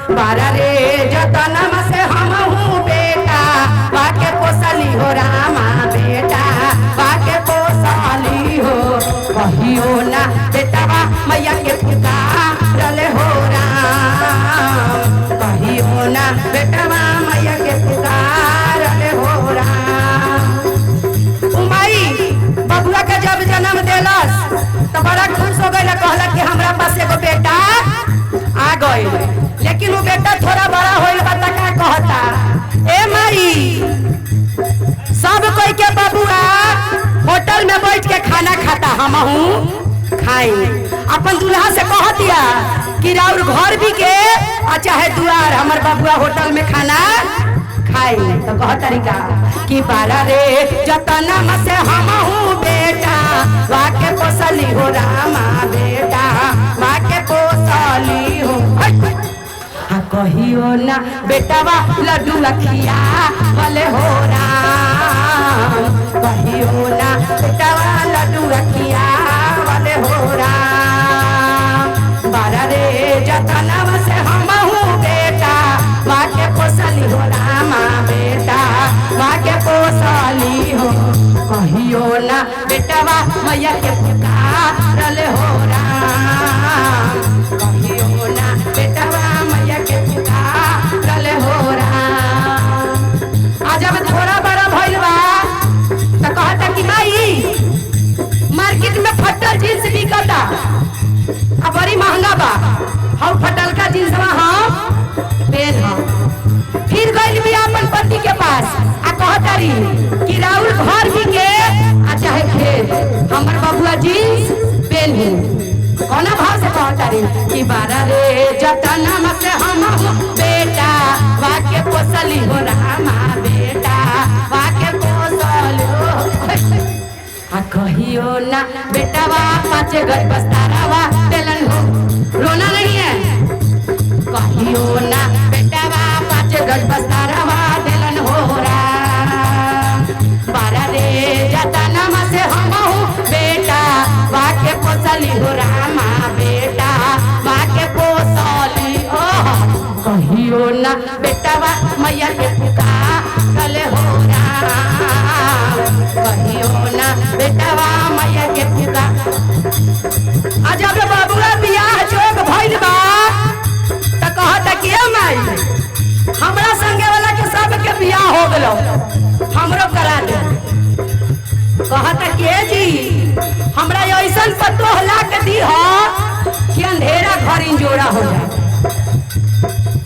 बारा रे जतनम से हमहू बेटा वाके पोसली हो रामा, बेटा वाके पोसली हो। कहियो ना बेटावा मैया के पुकारल हो राम, कहियो ना बेटावा मैया के पुकारल हो राम। उमाई बबुआ के जब जन्म देलस तो बड़ा खुश हो गई, कहला कि हमरा पास एगो बेटा आ गई। लेकिन वो बेटा थोड़ा बड़ा होइल बा त का कहता, ए माई सब कोई के बबुआ होटल में बैठ के खाना खाता, हमहू खाई। अपन दूल्हा से कह दिया कि राउर घर भी के आ चाहे दुआर, हमर बबुआ होटल में खाना खाई। तो कह तरीका कि बारा रे जतनम से हमहू बेटा वाके पोसली हो रामा, बेटा वाके पोसली हो। आ कहियो ना बेटावा लड्डू खिया वाले हो राम, कहियो ना बेटावा लड्डू खिया वाले हो राम। बारा रे जतनम से हमहू बेटा वाके पोसली हो रामा, बेटा वाके पोसली हो। कहियो ना बेटावा मैया के पुकारल हो राम, कहियो ना बेटावा मैया के पुकारल हो राम। आ जब थोड़ा बड़ा भइल बा त कहता कि माई मार्केट में फटल जींस बिकता, आ बड़ी महंगा बा, हम फटल का जींसवा हम पेन हम। फिर गइल भी अपन पति के पास आ कहतारी कि राउर घर भी के आ चाहे खेत, हमर बबुआ जींस पेनही। कोना भाव से कहतारी कि बारा रे जतनम से हम बेटा वाके पोसली हो रामा, बेटा वाके पोसली हो। आ कहियो ना बेटावा 5 गज बस्तारावा तेलन हो, रोना नहीं है। कहियो ना बेटावा 5 गज बस्तारावा तेलन हो राम। बारा रे जतनम से हमहू बेटा वाके पोसली हो रामा, बेटा वाके पोसली हो। कहियो ना बेटावा मैया के पुकारल हो राम, कहियो ना बेटावा मैया के पुकार। आ जब बबुआ बियाह जोग भइल बा त कहता कि ए माई हमरा संगे वाला के सबके बियाह हो गेलो, हमरो करा दे। कहता कि ए जी हमरा ऐसन पतोह ला के दी हो कि अंधेरा घर इंजोरा हो जाए।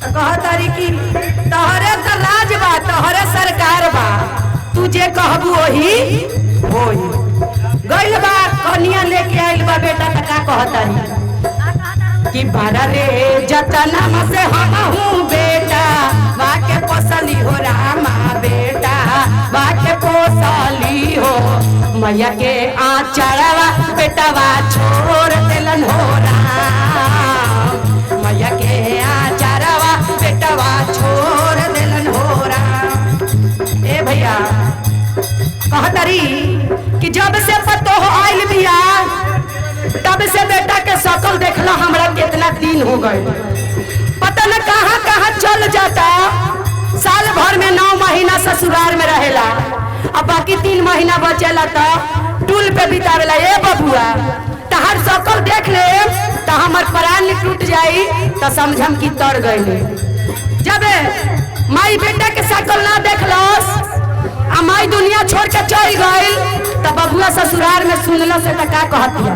त कहतारी कि तोहरे त राज बा, तोहरे सरकार बा, तू जे कहबू वही होई। गइल बा कनिया लेके आइल बा बेटा त का कहतारी कि बारा रे जतनम से हमहू बेटा वाके पोसली हो रामा, बेटा वाके पोसली हो। मैया के आचरवा बेटावा छोड़ देलन हो राम, मैया के आचरवा बेटावा छोड़ देलन हो राम। ए भैया कहतारी कि जब से पतोह आइल बिया तब से बेटा के शकल देखला हमरा कितना दिन हो गए, पता न कहाँ कहाँ चल जाता। साल भर में 9 महीना ससुराल में रहेला, अब बाकी 3 महीना बचेला तो टूल पे बितावेला। ए बबुआ तहार शकल देख ले तो हमार प्राण टूट जाई तो समझम कि तर गए। जब माई बेटा के शकल ना देखलस आ माई दुनिया छोड़ के चल गई तो बबुआ ससुराल में सुनल से तो का कहतिया,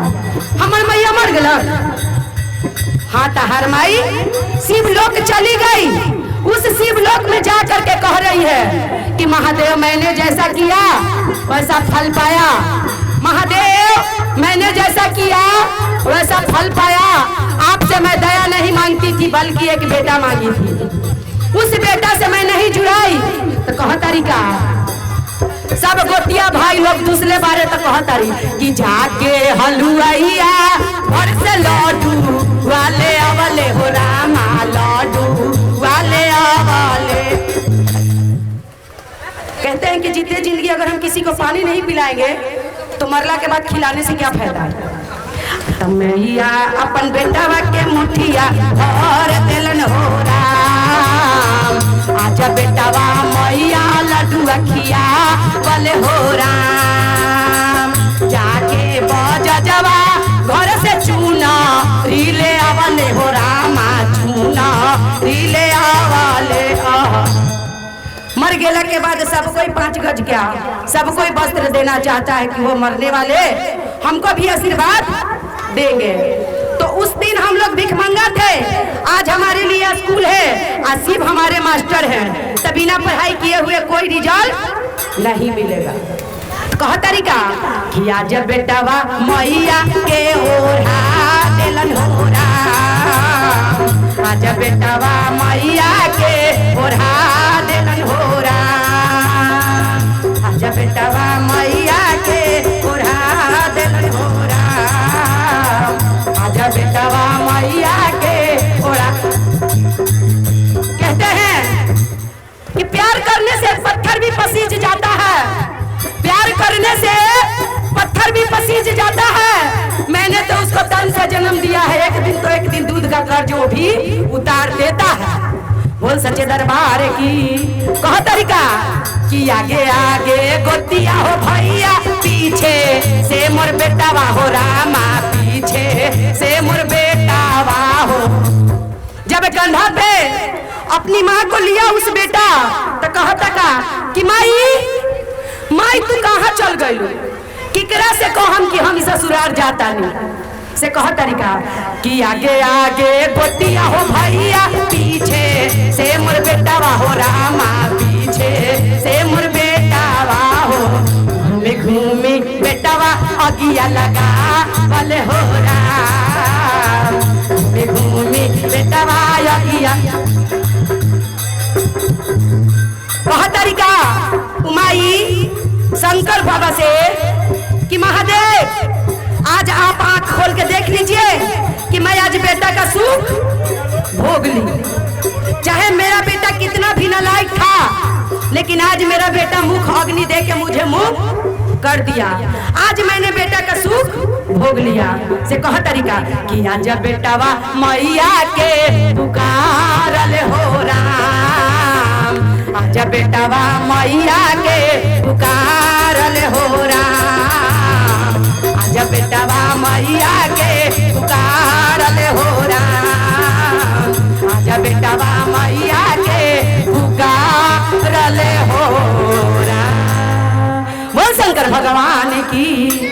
हमर मैया मर गल। हाँ तहार माई शिवलोक चली गई, उस शिवलोक में जा करके कह रही है कि महादेव मैंने जैसा किया वैसा फल पाया, महादेव मैंने जैसा किया वैसा फल पाया। आपसे मैं दया नहीं मांगती थी बल्कि एक बेटा मांगी थी, उस बेटा से मैं नहीं जुड़ाई। तो कह तरीका सब गोतिया भाई लोग दूसरे बारे तो कहतारी कि जाके हलुआइया घर से लड्डू वाले अवले हो रामा, लड्डू वाले अवले। कहते हैं कि जीते जिंदगी अगर हम किसी को पानी नहीं पिलाएंगे तो मरला के बाद खिलाने से क्या फायदा है। तो मैया अपन बेटावा के मुठिया और दिलन हो आजा बेटावा मैया लड्डू खिया बले हो राम। जाके बजा जवा घर से चूना रिले आवले हो रामा, चूना रिले आवले। मर गेला के बाद सब कोई 5 गज क्या, सब कोई वस्त्र देना चाहता है कि वो मरने वाले हमको भी आशीर्वाद देंगे। तो उस दिन हम लोग भिखमंगा थे, आज हमारे लिए स्कूल है, आज शिव हमारे मास्टर हैं। तो बिना पढ़ाई किए हुए कोई रिजल्ट नहीं मिलेगा। कह तरीका कि आज बेटावा मैया के ओढ़ा देलन हो राम, आज बेटावा मैया के ओढ़ा देलन हो राम, आज बेटावा मैया के ओढ़ा देलन हो राम, आज बेटावा मैया के ओढ़ा। कहते हैं कि प्यार करने से पत्थर भी पसीज जाता है, प्यार करने से पत्थर भी पसीज जाता है। मैंने तो उसको तन से जन्म दिया है, एक दिन तो एक दिन दूध का कर्ज वो भी उतार देता है। बोल सच्चे दरबार की। कह तरीका कि आगे आगे गोतिया हो भैया, पीछे से मोर बेटावा हो रामा, पीछे से मोर बेटावा हो। जब कंधा पे अपनी माँ को लिया उस बेटा तो कहता का कि माई माई तू कहाँ चल गई, केकरा से कहम कि हम ससुराल जाता नहीं। से कह तरीका कि आगे आगे गोतिया हो भैया, पीछे से मोर बेटावा हो रामा, पीछे से मोर बेटावा हो। घूमे घूमे बेटावा अगिया लगा बले हो राम, घूमे घूमे बेटावा अगिया। कह तरीका उमाई शंकर बाबा से कि महादेव आज आप आंख खोल के देख लीजिए कि मैं आज बेटा का सुख भोग ली। चाहे मेरा बेटा कितना भी नालायक था, लेकिन आज मेरा बेटा मुख अग्नि दे के मुझे मुख कर दिया। आज मैंने बेटा का सुख भोग लिया। से कह तरीका कि आज बेटावा मैया के पुकारल हो राम, आजा बेटावा मैया के पुकारल हो राम, आजा बेटावा मैया के पुकारल हो राम, आजा बेटावा मैया के पुकारल हो राम। बोल शंकर भगवान की।